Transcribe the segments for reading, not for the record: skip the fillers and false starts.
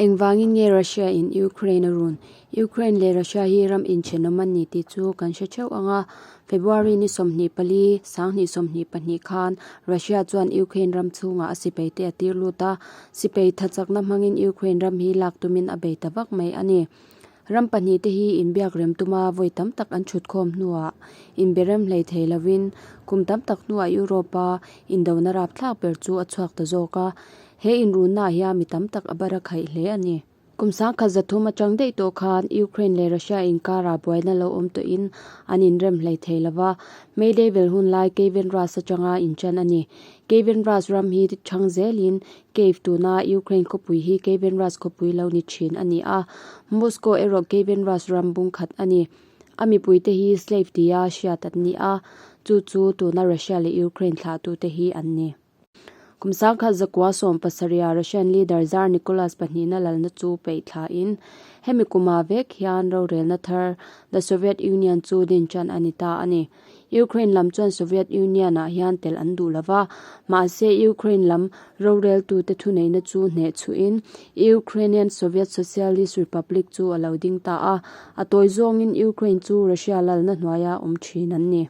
Engvangin nge Russia in Ukraine a run? Ukraine leh Russia hi ram inthenawm an ni tih chu kan hre theuh ang a. February ni 24, 2022 khan Russia chuan Ukraine ram chhungah a sipai te a tir lut a, sipai thachakna hmangin Ukraine ram hi lak tumin a bei ta vak mai a ni. Ram pahnihte hi inbiak rem tuma vawi tam tak an thutkhawm hnuah inbe rem hlei thei lovin kum tam tak hnuah Europe-a indona rapthlak ber chu a chhuak ta zawk a. He inrunnaah hian mi tam tak a bar a khaih hle a ni. Kum sangkhat zathum atang daih tawh khan Ukraine leh Russia inkarah buaina lo awm tawhin an inrem hlei thei lo va, May Day vel hun lai Kievan Rus atanga inṭan a ni. Kievan Rus ram hi chhang zelin Kiev tuna Ukraine khawpui hi Kievan Rus khawpui lo ni thin a ni a, Moscow erawh Kievan Rus ram bungkhat a ni. A mipuite hi Slav tia hriat an ni a, chu chu tuna Russia leh Ukraine thlahtute hi an ni. Kum 1917 Russian leader Tsar Nicholas pahnihna lalna chu peih thlain, hemi kumah vek hian rorelna thar the Soviet Union chu din tan a ni ta a ni. Ukraine lam chuan Soviet Union-ah hian tel an duh lova, mahse Ukraine lam roreltute thuneihna chu hnehchhuhin Ukrainian Soviet Socialist Republic chu a lo ding ta a, a tawi zawngin Ukraine chu Russia lalna hnuaia awm thin an ni.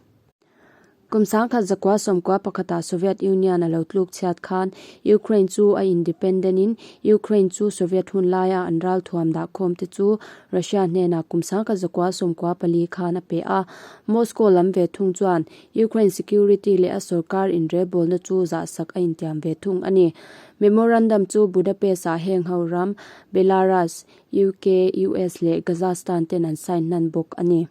Kum 1991 Soviet Union a lo tluk chhiat khan Ukraine chu a independent in Ukraine chu Soviet hun laia an ralthuam dahkhawm te chu Russia hnenah kum 1994 khan a pe a. Moscow lam ve thung chuan Ukraine security leh a sorkar inrelbawlna chu zahsak a intiam ve thung a ni. Memorandum chu Budapest-ah heng ho ram Belarus, UK, US leh Kazakhstan ten an sign hnan bawk a ni.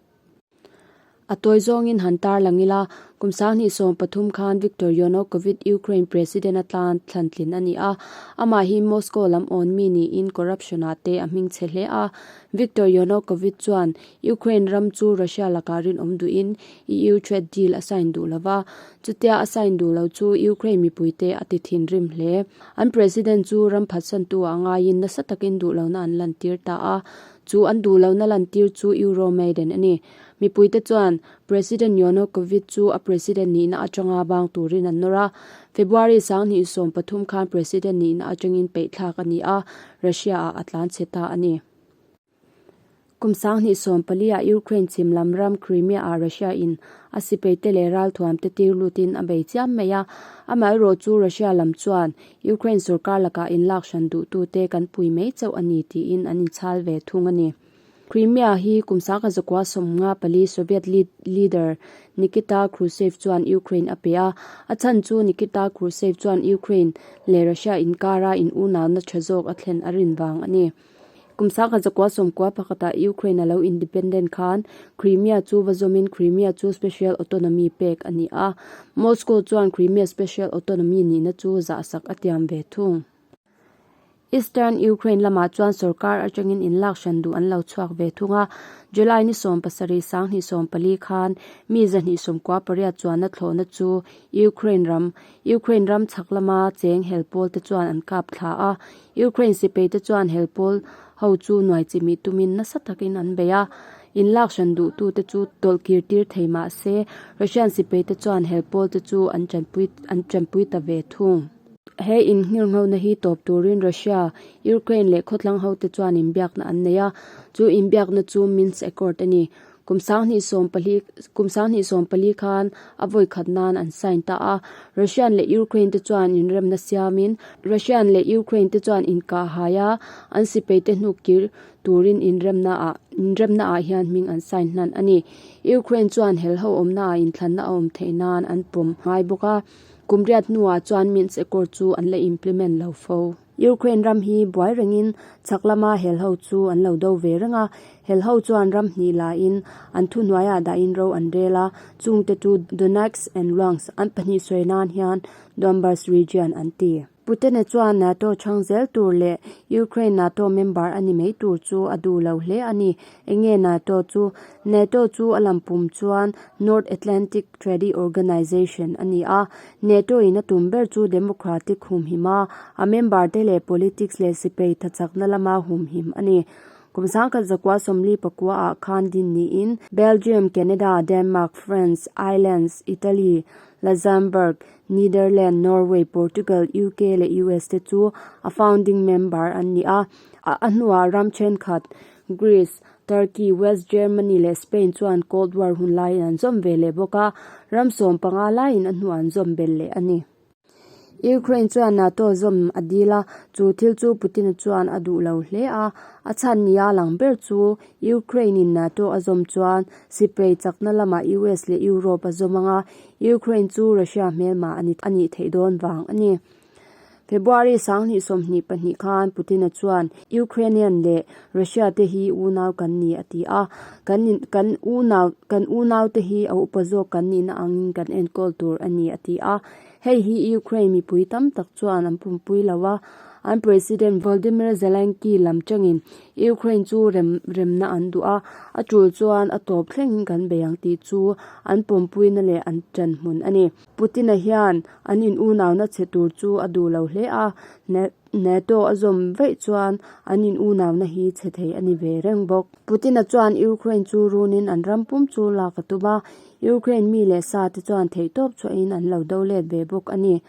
A tawi zawngin han tarlang ila, kum 2013 khan Viktor Yanukovych Ukraine President atan thlantlin a ni a, amah hi Moscow lam awn mi niin corruption-ah te a hming chhe hle a. Viktor Yanukovych chuan Ukraine ram chu Russia lakah rinawm duhin EU trade deal a sign duh lova, chutia a sign duh lo chu Ukraine mipuite a ti thinrim hle. An President chu ram phatsantu ah ngaiin nasa takin duhlohna an lantir ta a, Chu an duh lohna lantir chu Euromaidan a ni. Mipuite chuan President Yanukovych chu a president nihna atanga bang turin an nawr a. February 2013 khan president nihna atangin peihthlak a ni a, Russia-ah a tlan chhe ta a ni. Kum 2014 ah Ukraine chhim lam ram Crimea-ah Russia-in a sipaite leh ralthuamte tir lutin a bei chiam mai a. Amaherawhchu Russia lam chuan Ukraine sorkar lakah inlak hran duhtute kan pui mai chauh a ni tiin an inchhal ve thung a ni. Crimea hi kum 1954 Soviet leader Nikita Khrushchev chuan Ukraine a pe a, a chhan chu Nikita Khrushchev chuan Ukraine leh Russia inkara in unauna tha zawk a thlen a rin vang a ni. Kum 1991 Ukraine a lo independent khan Crimea chu va zawmin Crimea chu special autonomy pek a ni a, Moscow chuan Crimea special autonomy nihna chu zahsak a tiam ve thung. Eastern Ukraine lamah chuan sorkar atangin inlak hran duh an lo chhuak ve thung a, July ni 7 2014 khan mi 298 chuanna thlawhna chu Ukraine ram Ukraine ram chhak lama cheng hel pawl te chuan an kap thla a, Ukraine sipai te chuan hel pawl ho chu nuai chimih tumin nasa takin an bei a, inlak hran duhtu te chu tawlh kir tir thei mah se Russian sipai te chuan hel pawl te chu an tanpui an tanpui ta ve thung. He innghirnghona hi tawp turin Russia, Ukraine leh khawtlang ho te chuan inbiakna an nei a, chu inbiakna chu Minsk Accord a ni. Kum 2014 kum 2014 khan a vawi khat nan an sign ta a, Russian leh Ukraine te chuan inremna siamin Russian leh Ukraine te chuan inkah hai a, an sipai te hnuk kir turin inremna ah inremna ah hian hming an sign hlan a ni. Ukraine chuan hel ho awmna ah inthlanna a awm theih nan an pawm ngai bawk a, kum riat hnuah chuan Minsk Accord chu an la implement lo fo. Ukraine ram hi buai rengin chhak lama hel ho chu an lo do ve reng a, hel ho chuan ram hnih lain an thuhnuaiah dahin ro an rel a, chungte chu Donetsk and Luhansk an pahnih sawi nan hian Donbas region an ti. Putin-a chuan NATO chhang zel tur leh Ukraine NATO member a ni mai tur chu a duh lo hle a ni. Enge NATO chu? NATO chu a lampum chuan North Atlantic Treaty Organization a ni a, NATO in a tum ber chu democratic humhim a, a member te leh politics leh sipai thachakna lama humhim a ni. Kum 1949 ah khan din niin Belgium, Canada, Denmark, France, Ireland, Italy, Luxembourg, Netherlands, Norway, Portugal, UK leh US te chu a founding member an ni a. A hnuah ram thenkhat Greece, Turkey, West Germany leh Spain chuan Cold War hun laiin an zawm ve leh bawk a, ram 15 laiin a hnuah an zawm belh leh a ni. Ukraine chuan NATO zawm a dil a, chu thil chu Putin-a chuan a duh lo hle a. A chhan nia lang ber chu Ukraine-in NATO a zawm chuan sipai chakna lamah US leh Europe a zawm ang a, Ukraine chu Russia hmelma a nih theih dawn vang a ni. February 2022 khan Putin-a chuan Ukrainian leh Russia te hi unau kan ni a ti a, kan kan unau kan unau te hi a upa zawk kan nihna angin kan enkawl tur a ni a ti a. Hei hi Ukraine mipui tam tak chuan an pumpui lo a, an President Volodymyr Zelensky lam tangin Ukraine chu rem remna an duh a, a tul chuan a tawp thlengin kan bei ang tih chu an pawmpuina leh an tanhmun a ni. Putin-a hian an in unauna chhe tur chu a duh lo hle a, NATO a zawm vaih chuan an in unauna hi chhe thei a ni ve reng bawk. Putin-a chuan Ukraine chu runin an ram pum chu lak a tum a, Ukraine mi leh sa te chuan theihtawp chhuahin an lo do let ve bawk a ni.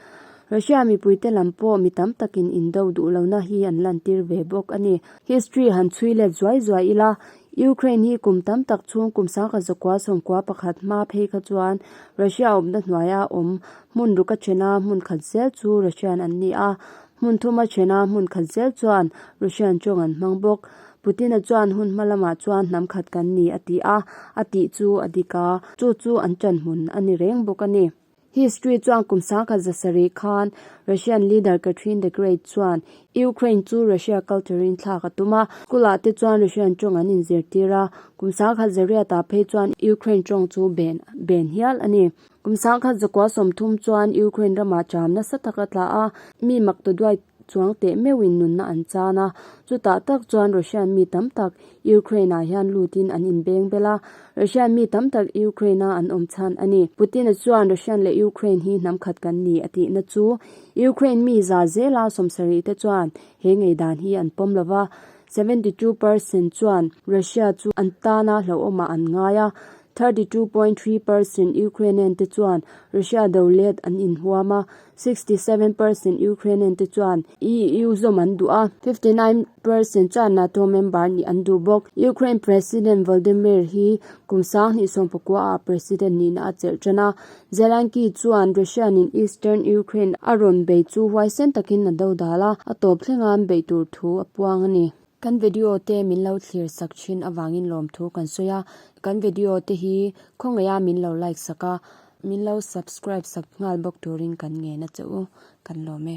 Russia mipuite lam pawh mi tam takin indo duh lohna hi an lantir ve bawk a ni. History han chhui let zuai zuai ila, Ukraine hi kum tam tak chhung kum 1991 hma phei kha chuan Russia awmna hnuaia awm hmun ruk a then a, hmun khat zel chu Russian an ni a, hmun thum a then a, hmun khat zel chuan Russian tawng an hmang bawk. Putin-a chuan hun hma lamah chuan hnam khat kan ni a ti a, a tih chu a dik a, chu chu an ṭan hmun a ni reng bawk a ni. History chuan kum 1700 khan Russian leader Catherine the Great chuan Ukraine chu Russia culture-in thlak a tum a, school-ah te chuan Russian tawng an inzirtir a, kum 1800 ah phei chuan Ukraine tawng chu ben ben hial a ni. Kum 1930 chuan Ukraine ramah ṭam nasa tak a tla a, mi mak ta duai chuang teh meuhin nunna an chan a, chutah tak chuan Russian mi tam tak Ukraine ah hian lutin an inbeng bel a, Russian mi tam tak Ukraine a an awm chhan a ni. Putin-a chuan Russian leh Ukraine hi hnam khat kan ni a tihna chu Ukraine mi za zela 70 te chuan he ngeidan hi an pawm lo va, 72 percent chuan Russia chu an tana hlauhawmah an ngai a, 32.3 percent Ukrainian te chuan Russia do let an inhuam a, 67 percent Ukrainian te chuan EU zawm an duh a, 59 percent chuan NATO member nih an duh bawk. Ukraine President Volodymyr hi kum 2019 ah President nihna a chelh tan a, Zelensky chuan Russian in Eastern Ukraine a rawn bei chu huaisen takin a dodal a, a tawp thlenga an beih tur thu a puang a ni. Kan video te min lo thlir sak thin avangin lawmthu kan sawi a, kan video te hi khawngaih a min lo like sak a, min lo subscribe sak nghal bawk turin kan ngen a che u, kan lawm e.